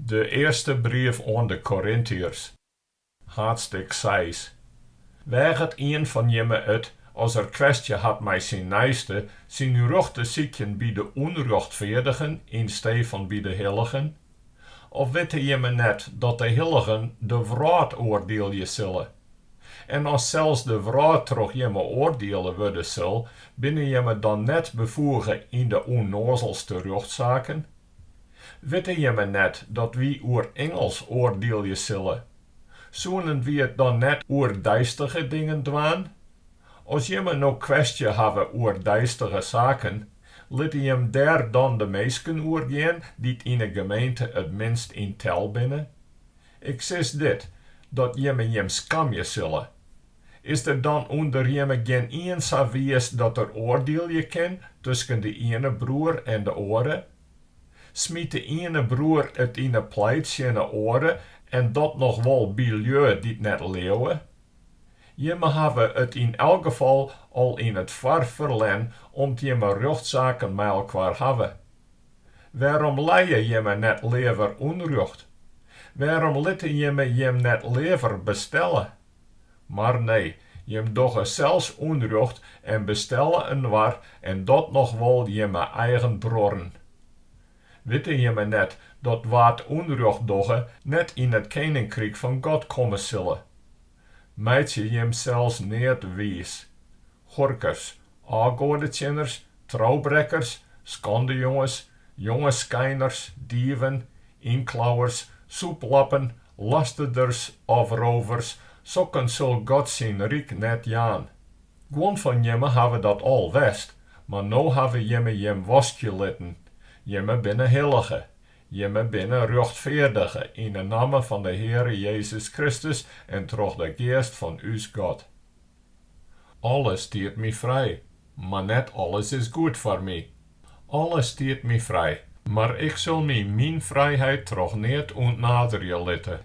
De earste brief oan de Korintiërs, haadstik seis. Weaget ien fan jimme it, as er kwestje hat mei syn neiste, syn rjocht te sykjen by de ûnrjochtfeardigen ynstee fan by de hilligen? Of witte jimme net dat de hilligen de wrâld oardielje sille? En as sels de wrâld troch jimme oardiele wurde sil, binne jimme dan net befoege yn de ûnnoazelste rjochtsaken? Witte jimme net dat wy oer ingels oardielje sille? Soenen wy it dan net oer deistige dingen dwaan? As jimme no kwestje hawwe oer deistige saken, litte jim dêr dan de minsken oer gean dy't yn 'e gemeente it minst yn tel binne? Ik sis dit, dat jimme jim skamje sille. Is der dan ûnder jimme gjinien sa wiis dat er oardielje kin tusken de iene broer en de oare? Smyt de iene broer it yn 'e pleit tsjin 'e oare en dat noch wol by lju dy't net leauwe? Jimme hawwe it yn elk gefal al yn it foar ferlern om't jimme rjochtsaken mei elkoar hawwe. Wêrom lije jimme net leaver ûnrjocht? Wêrom litte jimme jim net leaver bestelle? Mar nee, jim dogge sels ûnrjocht en bestelle inoar en dat noch wol jimme eigen bruorren. Witte jimme net dat wa't ûnrjocht dogge net yn it keninkryk fan God komme sille? Meitsje jimsels neat wiis. Huorkers, ôfgoadetsjinners, troubrekkers, skandejonges, jongeskeiners, dieven, ynklauwers, sûplappen, lasterders of rovers, sokken sil God syn ryk net jaan. Guon fan jimme hawwe dat al west, mar no hawwe jimme jim waskje litten, jimme binne hillige, jimme binne rjochtfeardige yn 'e namme fan de Heare Jezus Kristus en troch de Geast fan ús God. Alles stiet my frij, mar net alles is goed foar my. Alles stiet my frij, mar ik sil my myn frijheid troch neat ûntnaderje litte.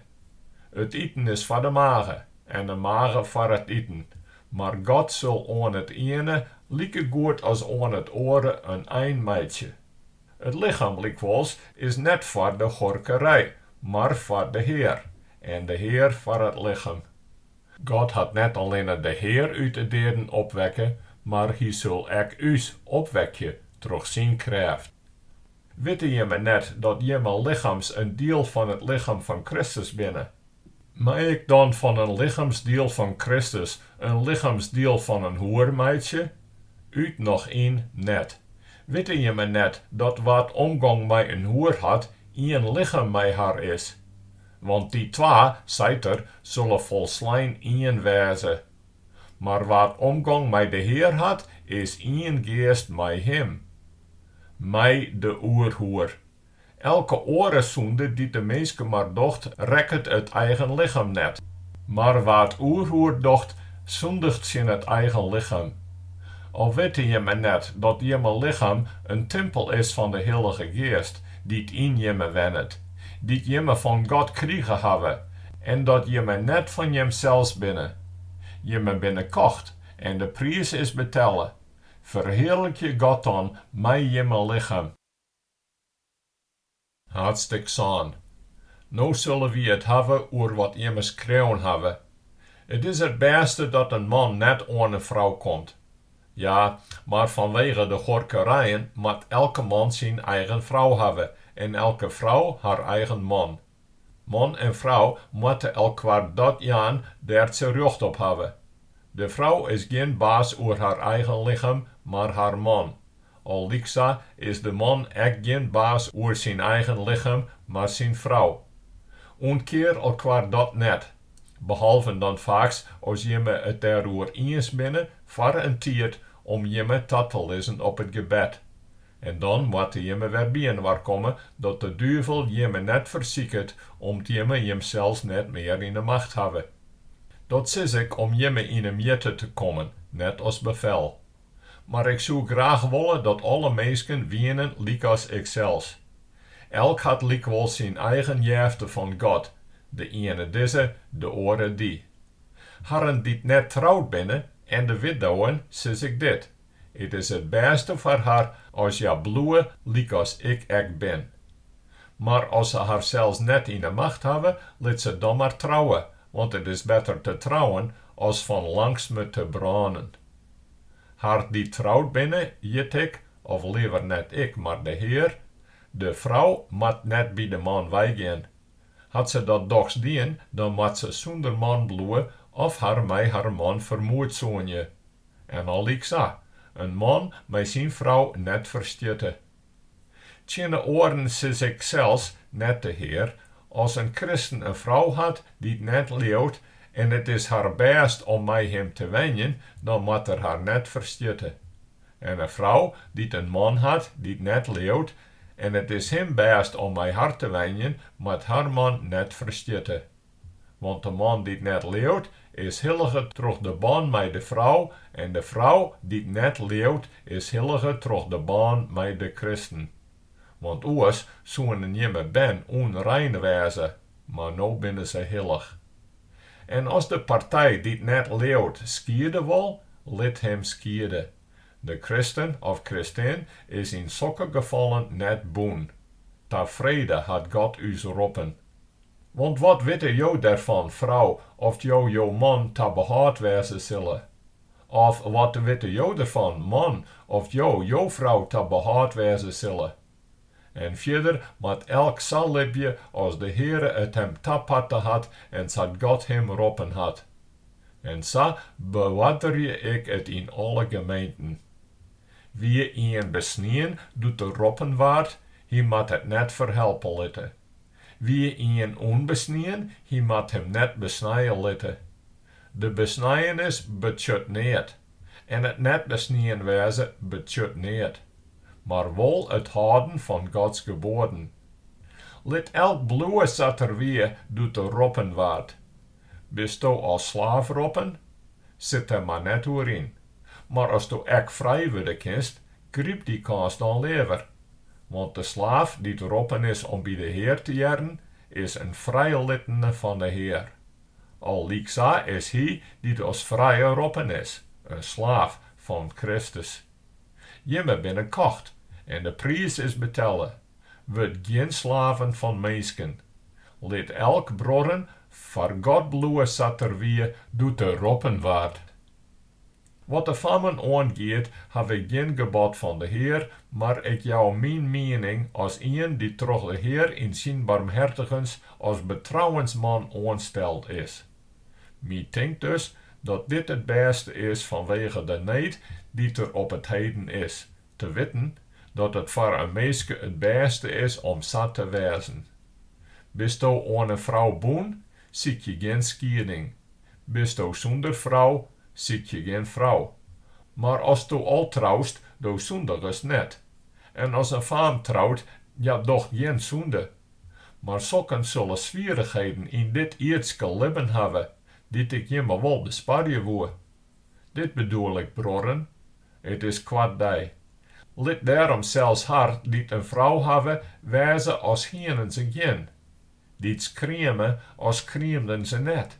It iten is foar de mage en de mage foar it iten, mar God sil oan it iene likegoed as oan it oare in ein meitsje. It lichem, lykwols, is net foar de huorkerij, mar foar de Hear, en de Hear foar it lichem. God hat net allinne de Hear út 'e deaden opwekke, mar Hy sil ek ús opwekje troch syn krêft. Witte jimme net dat jimme lichems in diel fan it lichem fan Kristus binne? Mei ik dan fan in lichemsdiel fan Kristus in lichemsdiel fan in hoer meitsje? Ut noch yn net. Witte jimme net dat wa't omgong mei in hoer hat, ien lichem mei har is? Want dy twa, seit er, sulle folslein ien wêze. Mar wa't omgong mei de Hear hat, is ien geast mei Him. Mij de oerhoer. Elke oare sûnde dy't de minske mar docht, rekket it eigen lichem net. Mar wa't oerhoer docht, sûndigt tsjin it eigen lichem. Of witte jimme net dat jimme lichem in timpel is fan de Hillige Geast, dy't yn jimme wennet, dy't jimme fan God krige hawwe, en dat jimme net fan jimsels binne? Jimme binne kocht en de priis is betelle. Ferhearlikje God dan mei jimme lichem. Haadstik sân. No sille wy it hawwe oer wat jimme skreaun hawwe. It is it bêste dat in man net oan in frou komt. Ja, mar fanwege de huorkerijen moat elke man syn eigen frou hawwe en elke frou har eigen man. Man en frou moatte elkoar dat jaan dêr't se rjocht op hawwe. De frou is gjin baas oer har eigen lichem, mar har man. Allyksa is de man ek gjin baas oer syn eigen lichem, mar syn frou. Untkear elkoar dat net, behalven dan faaks as jimme it dêroer iens binne foar in tiid om jimme ta te lizzen op it gebed. En dan moatte jimme wer byinoar komme, dat de duvel jimme net fersiket om't jimme jimsels net mear yn 'e macht hawwe. Dat sis ik om jimme yn 'e mjitte te kommen, net as befel. Mar ik soe graach wolle dat alle minsken wienen lykas iksels. Elk hat lykwols syn eigen jefte fan God, de iene dizze, de oare dy. Harren dy't net troud binne en de widdowen sis ik dit, it is it bêste foar har as hja bliuwe lykas ik ek bin. Mar as se harsels net yn 'e macht hawwe, lit se dan mar trouwe, want it is better te trouwen as fan langstme te brânen. Har dy't troud binne, hjit ik, of leaver net ik, mar de Hear, de frou moat net by de man weigean. Hat se dat dochs dien, dan moat se sûnder man bliuwe of har mei har man fermoedsoenje. En allyksa, in man mei syn frou net ferstjitte. Tsjin 'e oaren sis ik sels, net de Hear, as in kristen in frou hat dy't net leaut en it is har bêst om mei him te wenjen, dan moat er har net ferstjitte. En in frou dy't in man hat dy't net leaut en it is him bêst om mei har te wenjen, moat har man net ferstjitte. Want de man dy't net leaut, is hillige troch de bân mei de frou en de frou dy't net leaut, is hillige troch de bân mei de kristen. Want oars soenen jimme bern ûnrein wêze, mar no binne se hillich. En as de partij dy't net leaut skiede wol, lit him skiede. De kristen of kristin is yn sokke gefallen net bûn. Ta frede hat God ús roppen. Want wat witte jo derfan, frou, oft jo jo man ta behâld wêze sille? Of wat witte jo derfan, man, oft jo jo frou ta behâld wêze sille? En fierder moat elk sa libje as de Heare it him taparte hat en sa't God him roppen hat. En sa beoarderje ik it yn alle gemeenten. Wie ien besnien doe't er roppen waard, hy moat it net ferhelpe litte. Wie ien ûnbesnien, hy moat him net besnije litte. De besnijenis betsjut neat en it net besnien wêze betsjut neat, mar wol it hâlden fan Gods geboaden. Lit elk bliuwe sa't er wie doe't er roppen waard. Bisto as slaaf roppen? Sit der mar net oer yn. Mar asto ek frij wurde kinst, gryp dy kâns dan leaver. Want de slaaf dy't roppen is om by de Hear te hearren, is in frijlittene fan de Hear. Allyksa is hy dy't as frije roppen is, in slaaf fan Kristus. Jimme binne kocht en de priis is betelle. Wurd gjin slaven fan minsken. Lit elk, bruorren, foar God bliuwe sa't er wie doe't er roppen waard. Wat de fammen oangiet, haw ik gjin gebod fan de Hear, mar ik jou myn miening as ien dy't troch de Hear yn syn barmhertigens as betrouwensman oansteld is. My tinkt dus dat dit it bêste is fanwege de need dy't der op 't heden is, te witten, dat it foar in minske it bêste is om sa te wêzen. Bisto oan in frou bûn, sykje gjin skieding. Bisto sûnder frou, sykje gjin frou. Mar asto al troust, do sûndigest net. En as in faam trout, hja docht gjin sûnde. Mar sokken sulle swierrichheden yn dit ierdske libben hawwe, dy't ik jimme wol besparje woe. Dit bedoel ik, bruorren, it is koart dei. Lit dêrom sels har dy't in frou hawwe, wêze as hienen se gjin. Dy't skrieme, as skriemden se net.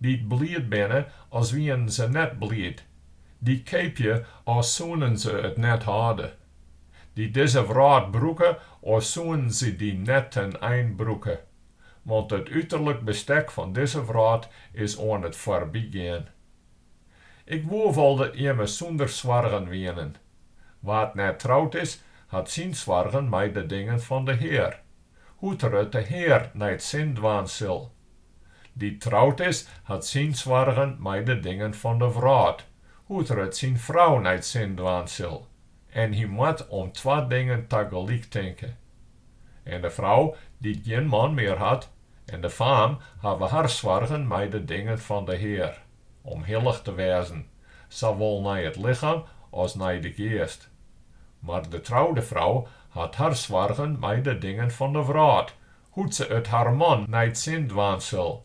Dy't bliid binne, as wienen se net bliid. Dy't keapje, as soenen se it net hâlde. Dy't dizze wrâld brûke, as soenen se dy net te'n ein brûke. Want it uterlik bestek fan dizze wrâld is oan it foarbygean. Ik woe wol dat jimme sûnder soargen wienen. Wa't net troud is, hat syn soargen mei de dingen fan de Hear. Hoe't er it de Hear nei 't sin dwaan sil. Dy't troud is, hat syn soargen mei de dingen fan de wrâld, hoe't er it syn frou nei 't sin dwaan sil. En hy moat om twa dingen tagelyk tinke. En de frou, dy't gjin man mear hat, en de faam hawwe har soargen mei de dingen fan de Hear, om hillich te wêzen, sawol nei it lichem as nei de geast. Mar de troude frou hat har soargen mei de dingen fan de wrâld, hoe't se it har man nei 't sin dwaan sil.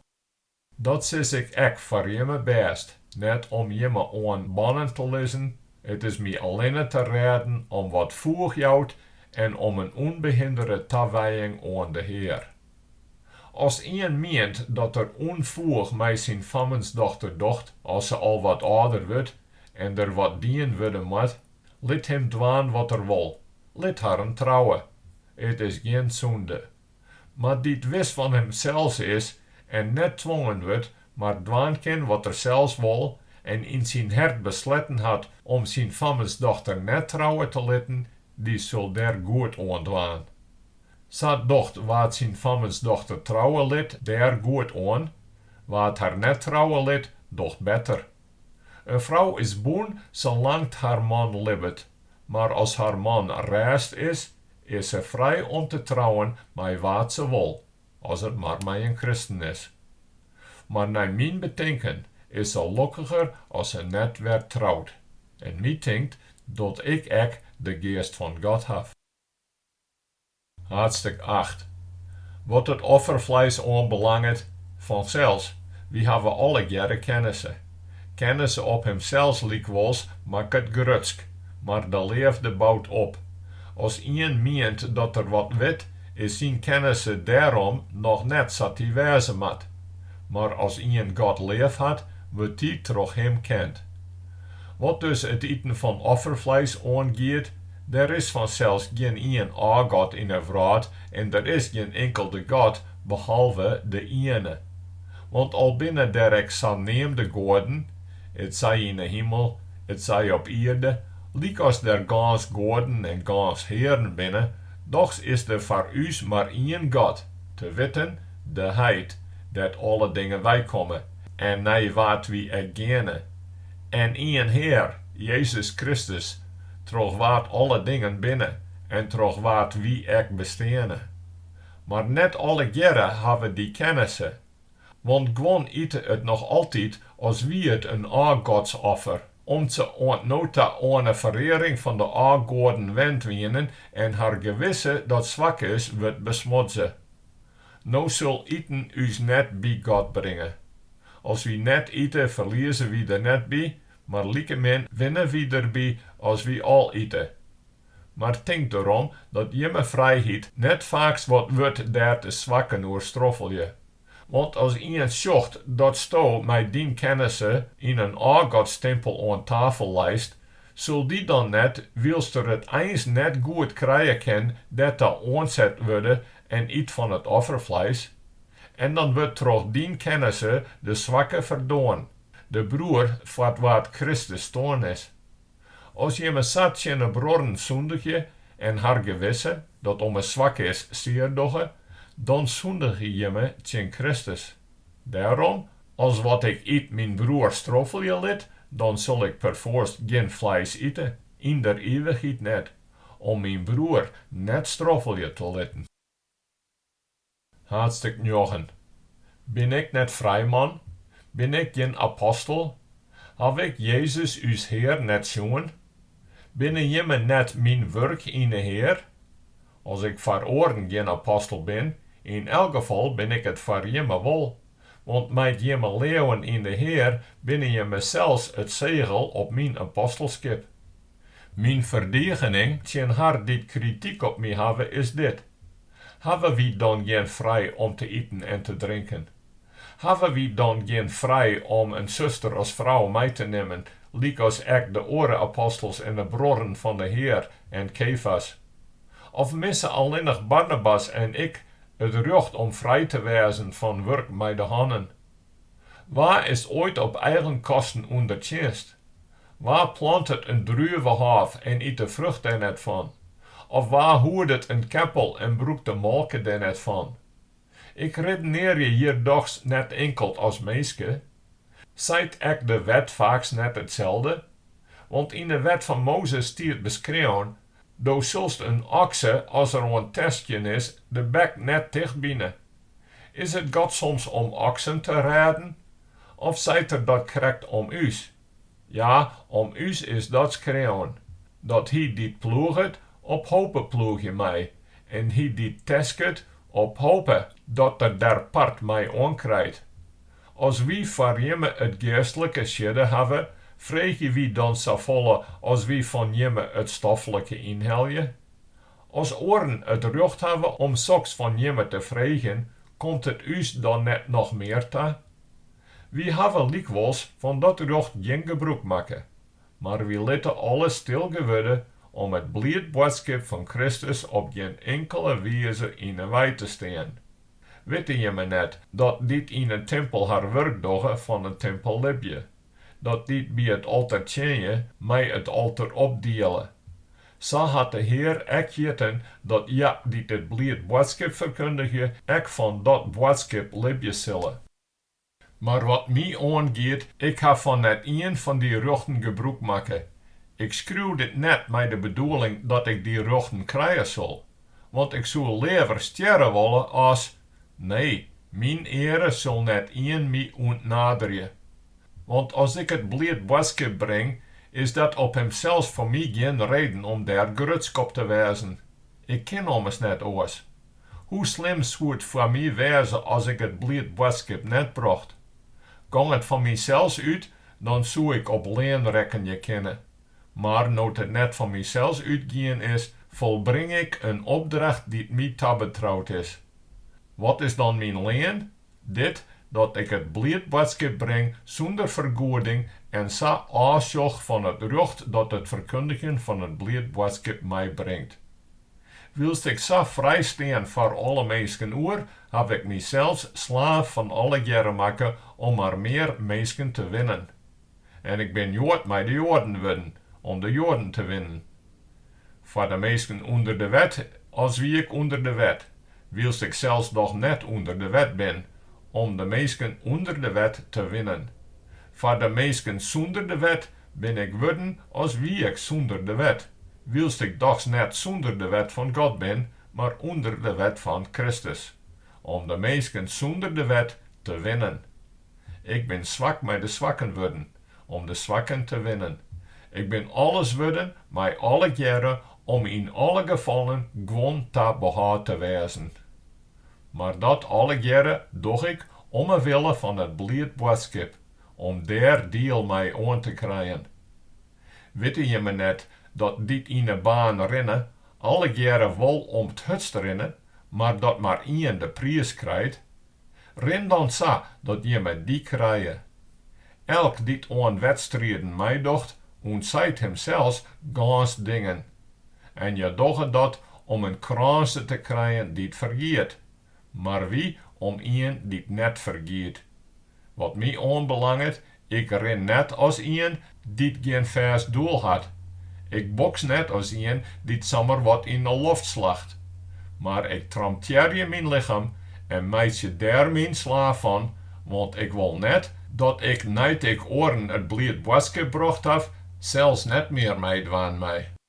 Dat sis ik ek foar jimme bêst, net om jimme oan bannen te lizzen, it is my allinne te rêden om wat foech jout en om in ûnbehindere tawijing oan de Hear. As ien mient dat er ûnfoech mei syn fammensdochter docht as se al wat âlder wurdt en der wat dien wurde moat, lit him dwaan wat er wol, lit harren trouwe. It is gjin sûnde. Mar dy't wis fan himsels is en net twongen wurdt, mar dwaan kin wat er sels wol en yn syn hert besletten hat om syn fammensdochter net trouwe te litten, dy sil dêr goed oan dwaan. Sa docht wa't syn fammensdochter trouwe lit dêr goed oan, wa't har net trouwe lit, docht better. In frou is bûn salang't har man libbet, mar as har man rêst is, is se frij om te trouwen mei wa't se wol, as it mar mei in kristen is. Mar nei myn betinken is se lokkiger as se net wer trout. En my tinkt dat ik ek de Geast fan God haw. Haadstik acht. Wat it offerfleis oanbelanget, fansels, wy hawwe allegearre kennisse. Kennisse op himsels lykwols makket grutsk, mar de leafde bout op. As ien mient dat er wat wit, is syn kennisse dêrom noch net sa't dy wêze moat. Mar as ien God leafhat, wurdt dy troch Him kend. Wat dus it iten fan offerfleis oangiet, der is fansels gjinien ôfgod yn 'e wrâld en der is gjin inkelde God behalve de Iene. Want al binne der ek saneamde goaden, itsij yn 'e himel, itsij op ierde, lykas der gâns goaden en gâns hearen binne, dochs is der foar ús mar ien God, te witten, de Heit, dêr't alle dingen weikomme en nei wa't wy ek geane, en ien Hear, Jezus Kristus, troch wa't alle dingen binne en troch wa't wy ek besteane. Mar net allegearre hawwe dy kennisse. Want guon ite it noch altyd as wie it in ôfgodsoffer, om't se oant no ta oan 'e ferearing fan de ôfgoaden wend wienen en har gewisse dat swak is, wurdt besmodze. No sil iten ús net by God bringe. As wy net ite, ferlieze wy der net by, mar likemin winne wy derby as wy al ite. Mar tink derom dat jimme frijheid net faaks wat wurdt dêr't de swakken oer stroffelje. Want as ien sjocht datsto mei dyn kennisse yn in ôfgodstimpel oan tafel leist, sil dy dan net, wylst er it eins net goed krije kin, dêrta oanset wurde en yt fan it offerfleis? En dan wurdt troch dyn kennisse de swakke ferdoarn, de broer foar wa't Kristus stoarn is. As jimme sa tsjin 'e bruorren sûndigje en har gewisse, dat ommers swak is, sear dogge, dan sûndigje jimme tsjin Kristus. Dêrom, as wat ik yt myn broer stroffelje lit, dan sil ik perfoarst gjin fleis ite, yn der ivichheid net, om myn broer net stroffelje te litten. Haadstik njoggen. Bin ik net frij man? Bin ik gjin apostel? Haw ik Jezus ús Hear net sjoen? Binne jimme net myn wurk yn 'e Hear? As ik foar oaren gjin apostel bin, yn elk gefal bin ik it foar jimme wol. Want mei't jimme leauwen yn de Hear, binne jimme sels it segel op myn apostelskip. Myn ferdigening tsjin har dy't krityk op my hawwe is dit, Hawwe wy dan gjin frij om te iten en te drinken? Hawwe wy dan gjin frij om in suster as frou mei te nimmen, lykas ek de oare apostels en de bruorren fan de Hear en Kefas? Of misse allinnich Barnabas en ik it rjocht om frij te wêzen fan wurk mei de hannen? Wa is oait op eigen kosten ûnder tsjinst? Wa plantet in druvehôf en yt de frucht dêr net fan? Of wa hoedet in keppel en brûkt de molke dêr net fan? Ik riddenearje hjir dochs net inkeld as minske? Seit ek de wet faaks net itselde? Want yn 'e wet fan Mozes stiet beskreaun, Do silst in okse, as er oan 't terskjen is, de bek net tichtbine. Is it God soms om oksen te rêden? Of seit er dat krekt om ús? Ja, om ús is dat skreaun, dat hy dy't ploeget, op hope ploegje mei, en hy dy't tersket, op hope dat er der part mei oan krijt. As wy foar jimme it geastlike siedde hawwe, freegje wy dan safolle as wy fan jimme it stoflike ynhelje? As oaren it rjocht hawwe om soks fan jimme te freegjen, komt it ús dan net noch mear ta? Wy hawwe lykwols fan dat rjocht gjin gebrûk makke, mar wy litte alles stil gewurde om it bliid boadskip fan Kristus op gjin inkele wize yn 'e wei te stean. Witte jimme net, dat dy't yn 'e timpel har wurk dogge, fan 'e timpel libje? Dat dy't by it alter tsjinje, mei it alter opdiele? Sa hat de Hear ek hjitten dat hja dy't it bliid boadskip ferkundigje, ek fan dat boadskip libje sille. Mar wat my oangiet, ik haw fan net ien fan dy rjochten gebrûk makke. Ik skriuw dit net mei de bedoeling dat ik dy rjochten krije sil. Want ik soe leaver stjerre wolle as, nee, myn eare sil net ien my ûntnaderje. Want as ik it bliid boadskip bring, is dat op himsels foar my gjin reden om dêr grutsk op te wêzen. Ik kin ommers net oars. Hoe slim soe it foar my wêze as ik it bliid boadskip net brocht? Gong it fan mysels út, dan soe ik op lean rekkenje kinne. Mar no't it net fan mysels útgien is, folbring ik in opdracht dy't my tabetroud is. Wat is dan myn lean? Dit, dat ik it bliid boadskip bring sûnder fergoeding en sa ôfsjoch fan it rjocht dat it ferkundigjen fan it bliid boadskip meibringt. Wylst ik sa frij stean foar alle minsken oer, haw ik mysels slaaf fan allegearre makke om mar mear minsken te winnen. En ik bin Joad mei de Joaden wurden, om de Joaden te winnen. Foar de minsken ûnder de wet as wie ik ûnder de wet, wylst ik sels doch net ûnder de wet bin, om de minsken ûnder de wet te winnen. Foar de minsken sûnder de wet bin ik wurden as wie ik sûnder de wet, wylst ik dochs net sûnder de wet fan God bin, mar ûnder de wet fan Kristus, om de minsken sûnder de wet te winnen. Ik bin swak mei de swakken wurden, om de swakken te winnen. Ik bin alles wurden mei allegearre om yn alle gefallen guon ta behâld te wêzen. Mar dat allegearre doch ik om 'e wille fan it bliid boadskip, om dêr diel mei oan te krijen. Witte jimme net dat dy't yn 'e baan rinne, allegearre wol om 't hurdst rinne, mar dat mar ien de priis krijt? Rin dan sa dat jimme dy krije. Elk dy't oan wedstriden meidocht, ûntseit himsels gâns dingen. En hja dogge dat om in krânse te krijen dy't fergiet, mar wy om ien dy't net fergiet. Wat my oanbelanget, ik rin net as ien dy't gjin fêst doel hat. Ik boks net as ien dy't samar wat yn 'e loft slacht. Mar ik tramtearje myn lichem en meitsje dêr myn slaaf fan, want ik wol net dat ik nei't ik oaren it bliid boadskip brocht haw, sels net mear meidwaan mei.